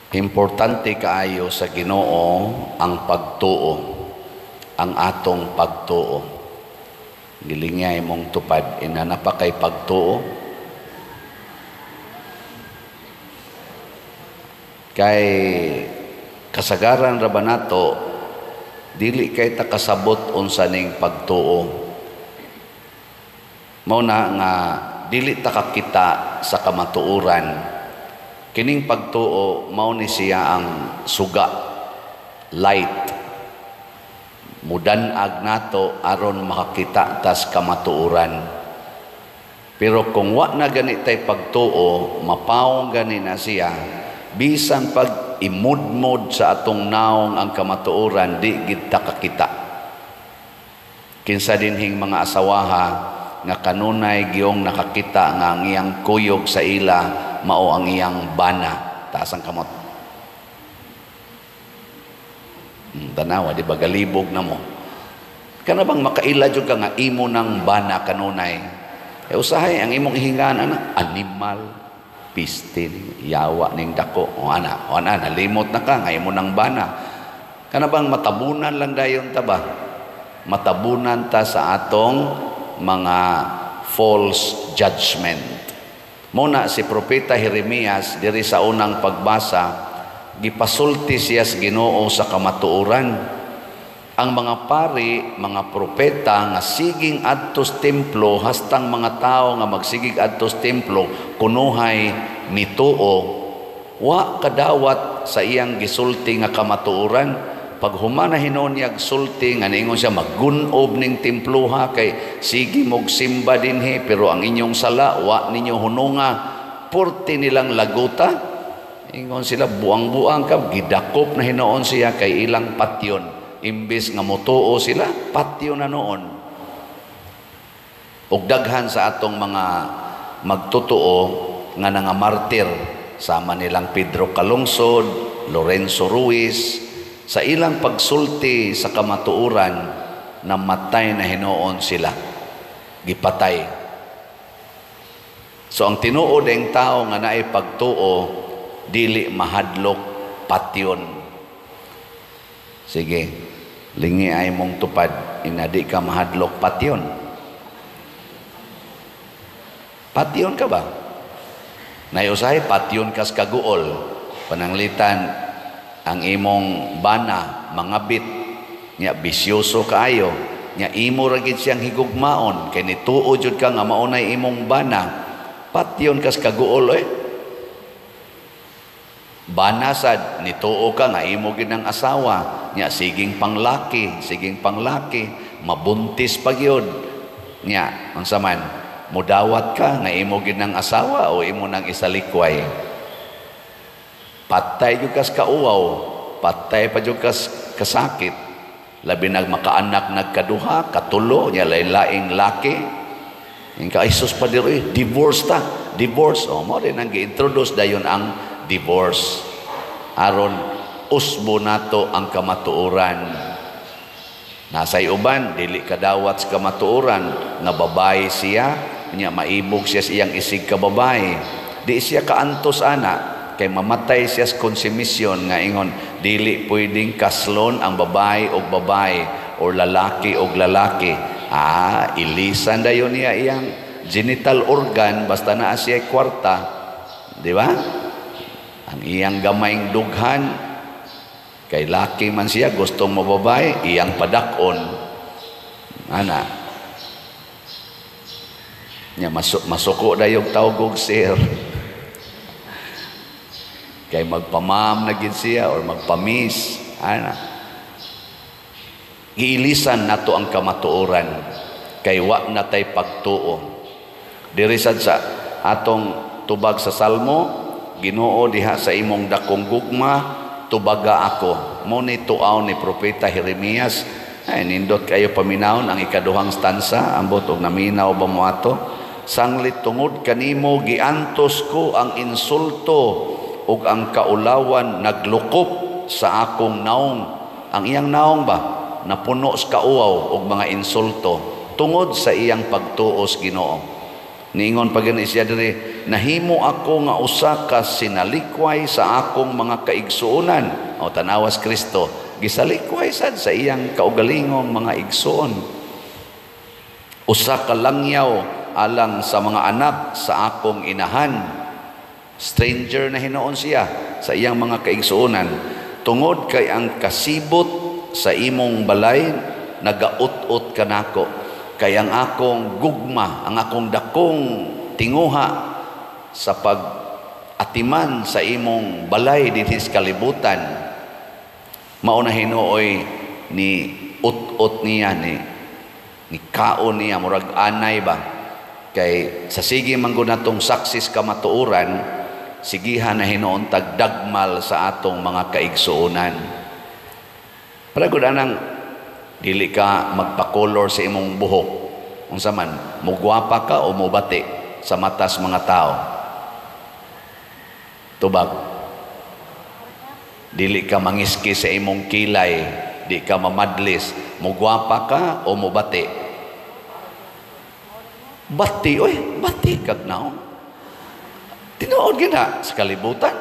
Importante kaayo sa Ginoo ang pagtuo, ang atong pagtuo. Gilingay mong tupad, inana pa kay pagtuo. Kay kasagaran ra ba nato, dili kay ta kasabot unsa ning pagtuo. Mao na nga dili ta kakita sa kamatuoran. Kining pagtuo mao ni siya ang suga, light. Mudanag nato aron makakita tas kamatuoran. Pero kung wa na gani tay pagtuo, mapawong gani na siya, bisan pag imudmod sa atong naong ang kamatuoran, di gid ta kakita. Kinsa dinhing mga asawaha nga kanunay giyong nakakita nga ang iyang kuyog sa ila mao ang iyang bana, taas ang kamot. Tanawa, di ba galibog na mo? Kana bang makaila jud ka nga imo nang bana kanunay? E usahay ang imong ihingan ana, animal, piste, yawa ning dako. O ana, o ana, nalimot na ka nga imo nang bana. Kana bang matabunan lang dayon ta ba? Matabunan ta sa atong mga false judgment. Muna si Propeta Jeremias diri sa unang pagbasa, gipasulti siya sa Ginoo sa kamatuoran. Ang mga pari, mga propeta nga siging adtos templo, hastang mga tao nga magsigig adtos templo kunuhay mituo, wa kadawat sa iyang gisulti nga kamatuoran. Pag humana hinuon niyag sulti nga niingon siya maggunob ning temploha kay sige mog simba dinhi pero ang inyong sala wa ninyo hununga, purti nilang laguta. Ingon sila buang-buang ka, gidakop na hinuon siya kay ilang patyon. Imbis nga motuo sila, patyon na noon. Og daghan sa atong mga magtotoo nga nangamartir, sama nilang Pedro Calungsod, Lorenzo Ruiz, sa ilang pagsulti sa kamatuoran, namatay na hinuon sila, gipatay. So ang tinuod ang tao nga naay pagtuo, dili mahadlok patyon. Sige, lingi ay mong tupad, inadi ka mahadlok patyon. Patyon ka ba? Nayusahay patyon kas kaguol, pananglitan ang imong bana mangabit nya bisyoso kaayo nya imo ra gid siyang higugmaon kay nituo jud ka nga maunay imong bana, patyon kas kaguol oy. Bana sad nituo ka nga imo gid ang asawa nya siging panglaki, siging panglaki, mabuntis pa gyud nya unsa man mudawat ka nga imo gid ang asawa o imo nang isalikway. Patay jud kas kauwaw, patay pa jud kas kasakit. Labi nag makaanak nagkaduha, katulo, nya lain-laing laki. Ingka Isus pa diri, divorce ta, divorce. O mo rin ang gi-introduce dayon ang divorce. Aron usbo nato ang kamatuoran. Nasay uban dili kadawat sa kamatuoran nga babae siya, nya maibog siya sa iyang isig ka babae. Di siya kaantos ana kay mamatay siya sa konsumisyon nga ingon dili pwedeng kaslon ang babae og babae or lalaki og lalaki. Ah, ilisan dayon niya iyang genital organ basta naa siya kwarta, di ba? Ang iyang gamayng dughan kay laki man siya gustong mababae, iyang padak-on ana nya masuko dayog tawgog sir. Kay magpamam na gid siya or magpamis ana. Giilisan nato ang kamatuoran kay wa na tay pagtuo. Diri sad sa atong tubag sa Salmo, Ginoo diha sa imong dakong gugma tubaga ako. Mo ni tuaw ni Propeta Jeremias. Ay nindot kayo paminawon ang ikaduhang stansa, ambot og naminaw ba mo ato? Sanglit tungod kanimo giantos ko ang insulto ug ang kaulawan naglukop sa akong naong. Ang iyang naong ba napuno sa kauwaw og mga insulto tungod sa iyang pagtuos Ginoo. Niingon pa gani siya diri, "Nahimo ako nga usa ka sinalikway sa akong mga kaigsuonan." O tanawas Kristo, gisalikway sad sa iyang kaugalingong mga igsuon. "Usa ka langyaw alang sa mga anak sa akong inahan." Stranger na hinuon siya sa iyang mga kaigsuonan. "Tungod kay ang kasibot sa imong balay nagaut-ot kanako." Kay ang akong gugma, ang akong dakong tinguha sa pag-atiman sa imong balay dinhi sa kalibutan, mao na hinuoy ni ut-ut niya, ni kaon niya, murag anay ba. Kay sa sige man gud natong saksi sa kamatuoran, sigihan na hinuon tagdagmal sa atong mga kaigsuonan. Para gud anang dili ka magpa-color sa imong buhok. Unsa man, mugwapa ka o mubati sa matas mga tao? Tubag. Dili ka mangiski sa imong kilay, di ka mamadlis, mugwapa ka o mubati? Bati, oy, bati kag naong. Tinuod gina sa kalibutan.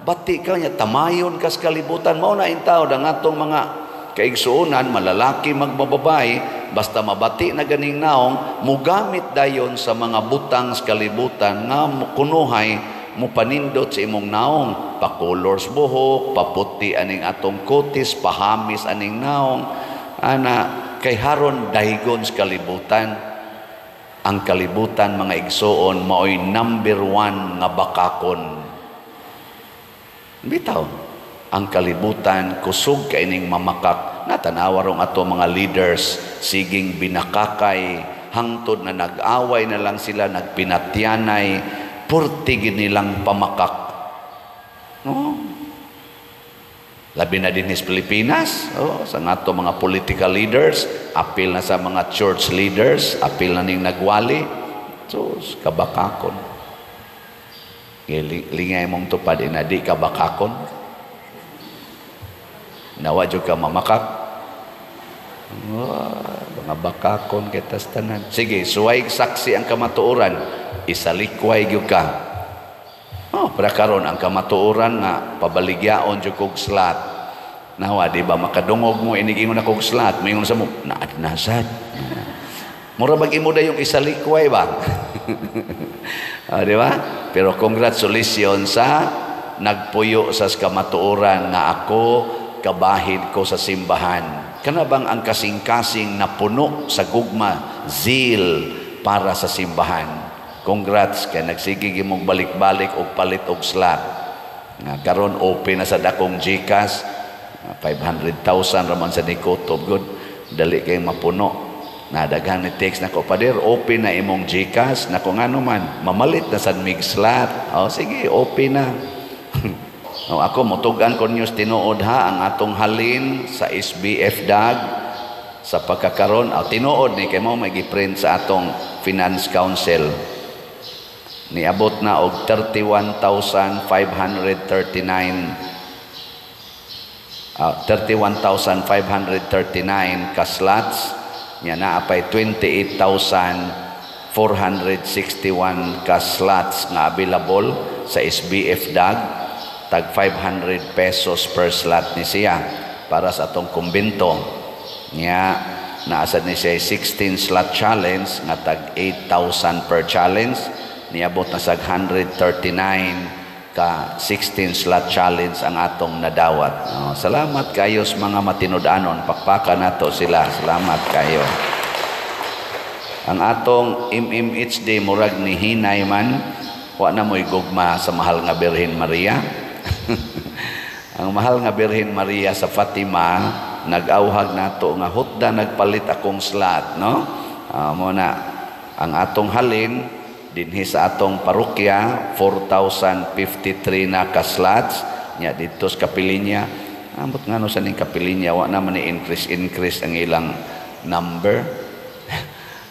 Bati ka niya, tamayon ka sa kalibutan. Mao na intaw ang atong mga kaigsuonan, malalaki magbababae, basta mabati na ganing naong, mugamit dayon sa mga butang sa kalibutan nga kunuhay mupanindot sa imong naong. Pakolors buhok, paputi aning atong kutis, pahamis aning naong. Ana, kay haron daygon sa kalibutan. Ang kalibutan, mga igsuon, maoy number one nga bakakon. Bitaw, ang kalibutan kusog kay ning mamakak. Natanawa rong ato mga leaders, siging binakakay, hangtod na nag-away na lang sila, nagpinatyanay, purti nilang pamakak. No? Labi na din sa Pilipinas, oh, sa ngato mga political leaders, apil na sa mga church leaders, apil na ning nagwali. So, kabakakon. Lingay mong tupad, ina di kabakakon. Nawa jud ka mamakak. Oh, mga bakakon kitas tanan. Sige, suway saksi ang kamatuoran, isalikway gyud ka. Oh, para karon ang kamatuoran nga pabaligyaon jud kog slot. Nawa, di ba makadungog mo inig ingon akong slot, moingon sa mo, naad nasad. Mura bag imo dayong isalikway ba? Ah, di ba? Pero congratulations sa nagpuyo sa kamatuoran nga ako kabahid ko sa simbahan. Kana bang ang kasing-kasing napuno sa gugma, zeal para sa simbahan. Congrats kay nagsige gimong balik-balik og palit og slot. Nga karon open na sa dakong GCash, 500,000 raman sa nikutob good. Dali kay mapuno. Nadaghan ni text nako, "Pader, open na imong GCash." Nako, ngano man, mamalit na sad mig slot. Oh, sige, open na. Oh, ako motugan ko news tinuod ha ang atong halin sa SBF DAG sa pagkakaron. Oh, tinuod ni kay mo may gi-print sa atong Finance Council. Niabot na og 31,539 31,539 ka slots nya, naa pay 28,461 ka slots nga available sa SBF DAG. Tag 500 pesos per slot ni siya para sa atong kumbento. Nya naasad ni siya 16 slot challenge nga tag 8,000 per challenge. Niabot na sa 139 ka 16 slot challenge ang atong nadawat. Oh, salamat kayo sa mga matinud-anon. Pakpakan nato sila. Salamat kayo. Ang atong MMHD murag ni hinay man, wa na mo'y gugma sa mahal nga Birhen Maria. Ang mahal nga Birhen Maria sa Fatima, nag-awhag nato nga hutda nagpalit akong slot, no? Mo na ang atong halin dinhi sa atong parokya 4,053 na ka slots nya didto sa kapilinya. Amot ngano sa ning kapilinya wa naman ni increase increase ang ilang number.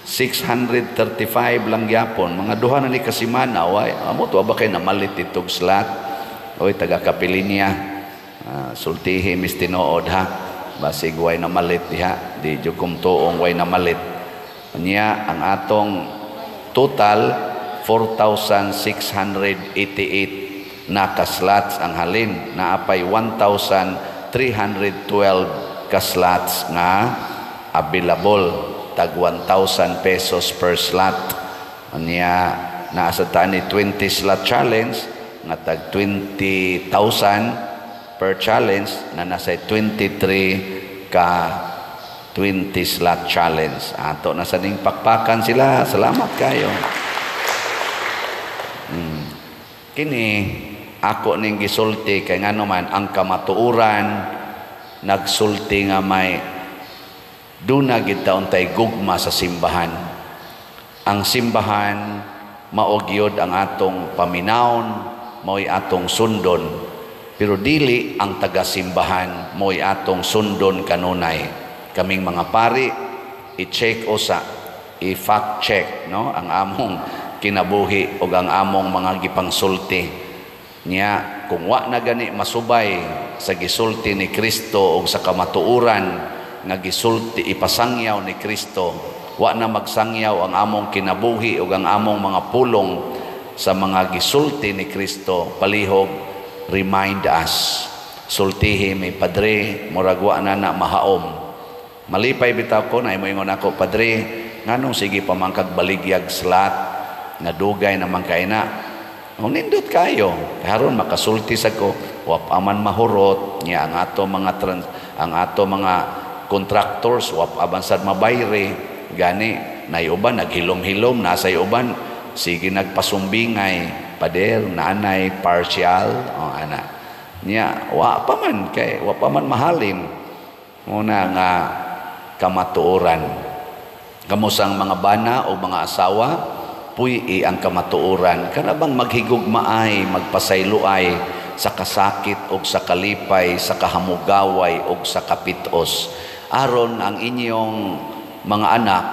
635 lang gyapon, mga duha na ni kasimana. Way amot, wa ba kay namalit itog slot? Oy, taga kapilinya, sultihi mis tinuod ha, basig way namalit diha. Di jud kumtuong way namalit. Nya ang atong total 4,688 na ka-slots ang halin, naapay 1,312 ka-slots nga available, tag 1,000 pesos per slot. Unya naa sa ta ni 20 slot challenge nga tag 20,000 per challenge na nasa 23 ka 20 slot challenge. Ato na sa ning pakpakan sila. Salamat kayo. Kini ako ning gisulti kay ngano man ang kamatuoran nagsulti nga may duna gid taon tay gugma sa simbahan. Ang simbahan mao gyud ang atong paminawon, mao'y atong sundon. Pero dili ang taga-simbahan mao'y atong sundon kanunay. Kaming mga pari, i-check usa, i-fact check, no, ang among kinabuhi o ang among mga gipangsulti. Nya kung wa na gani masubay sa gisulti ni Kristo o sa kamatuoran nga gisulti ipasangyaw ni Kristo, wa na magsangyaw ang among kinabuhi o ang among mga pulong sa mga gisulti ni Kristo, palihog remind us. Sultihi may padre, murag wa na na mahaom. Malipay bitaw ko na moingon ako, "Padre, nganong sige pa man kag baligyag slot nga dugay naman kay na?" O nindot kayo. Karon makasulti sa ko, wa pa man mahurot nya ang ato mga trans, ang ato mga contractors wa pa man sad mabayre. Gani nay uban naghilom-hilom, nasa uban sige nagpasumbingay, "Pader, nanay partial." O ana. Nya wa pa man kay wa pa man mahalin. Muna nga kamatuoran. Kamusang mga bana o mga asawa, puy ang kamatuoran. Kana bang maghigugmaay, magpasayloay sa kasakit o sa kalipay, sa kahamugaway o sa kapitos. Aron ang inyong mga anak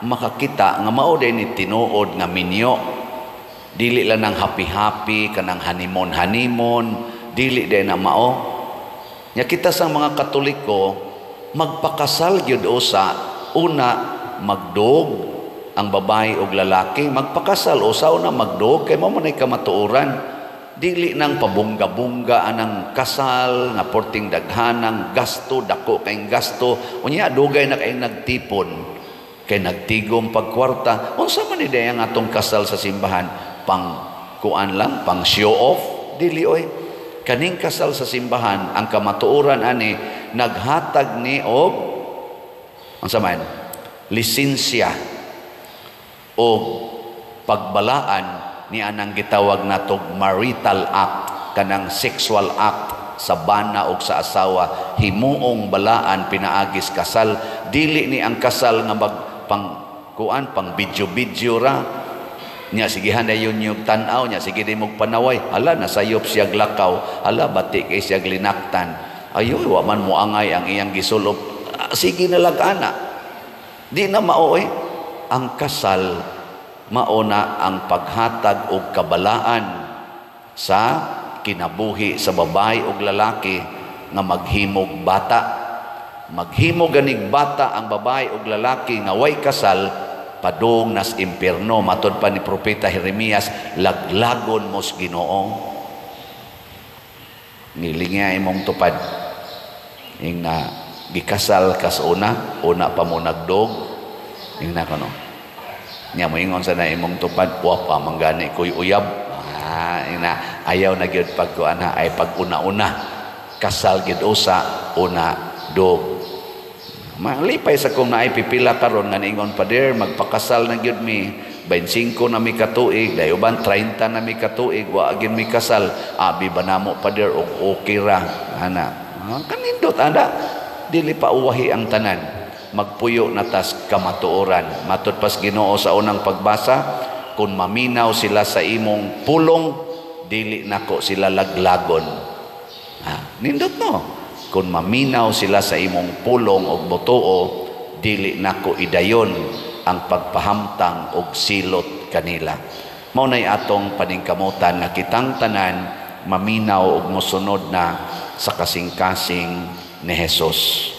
makakita nga mao din ni tinuod nga minyo. Dili lang ng happy-happy, kanang honeymoon-honeymoon, dili din na mao. Nya kita sa mga Katoliko, magpakasal gyud usa, una magdog ang babae og lalaki, magpakasal usa una magdog kay mao man ay kamatuoran. Dili nang pabungga-bungga anang kasal nga porting daghanang gasto, dako kayong gasto, unya dugay na kay nagtipon kay nagtigom pagkwarta. Unsa man ni ang atong kasal sa simbahan, pang kuan lang, pang show off? Dili oy. Kaning kasal sa simbahan, ang kamatuoran ani naghatag ni og unsa man lisensya o pagbalaan ni anang gitawag natog marital act, kanang sexual act sa bana og sa asawa, himuong balaan pinaagis kasal. Dili ni ang kasal nga mag pang kuan, pang video-video ra nya, sigihan na yun yung tan-aw nya, sige di mong panaway, hala nasayop siyag lakaw, hala bati kay siyag linaktan, ayoy wa man moangay ang iyang gisulop, sige na lag ana. Di na mao eh. Ang kasal mao na ang paghatag og kabalaan sa kinabuhi sa babae og lalaki nga maghimog bata. Maghimog ganig bata ang babae og lalaki nga way kasal, padung nas impierno. Matod pa ni Propeta Jeremias, laglagon mos Ginoo. Ngilinga imong tupad ing na gikasal kas una, una pa mo nagdog, ing na kono nya moingon sa na imong tupad, "Wa pa man gani koy uyab." Ing na ayaw na gyud pagkuan ay pag una-una kasal gid usa una dog. Malipay sa kung naay pipila karon nga niingon, "Pader, magpakasal na gyud mi, 25 na mi katuig, dayo uban 30 na mi katuig, wa gyud mi kasal. Abi ba namo, pader, og okay ra ana?" Kanindot ana, dili pa uwahi ang tanan. Magpuyo na tas kamatuoran. Matud pas Ginoo sa unang pagbasa, kung maminaw sila sa imong pulong, dili nako sila laglagon. Nindot no? Kung maminaw sila sa imong pulong og motuo, dili nako idayon ang pagpahamtang og silot kanila. Mao nay atong paningkamutan nga kitang tanan maminaw og mosunod na sa kasing-kasing ni Jesus.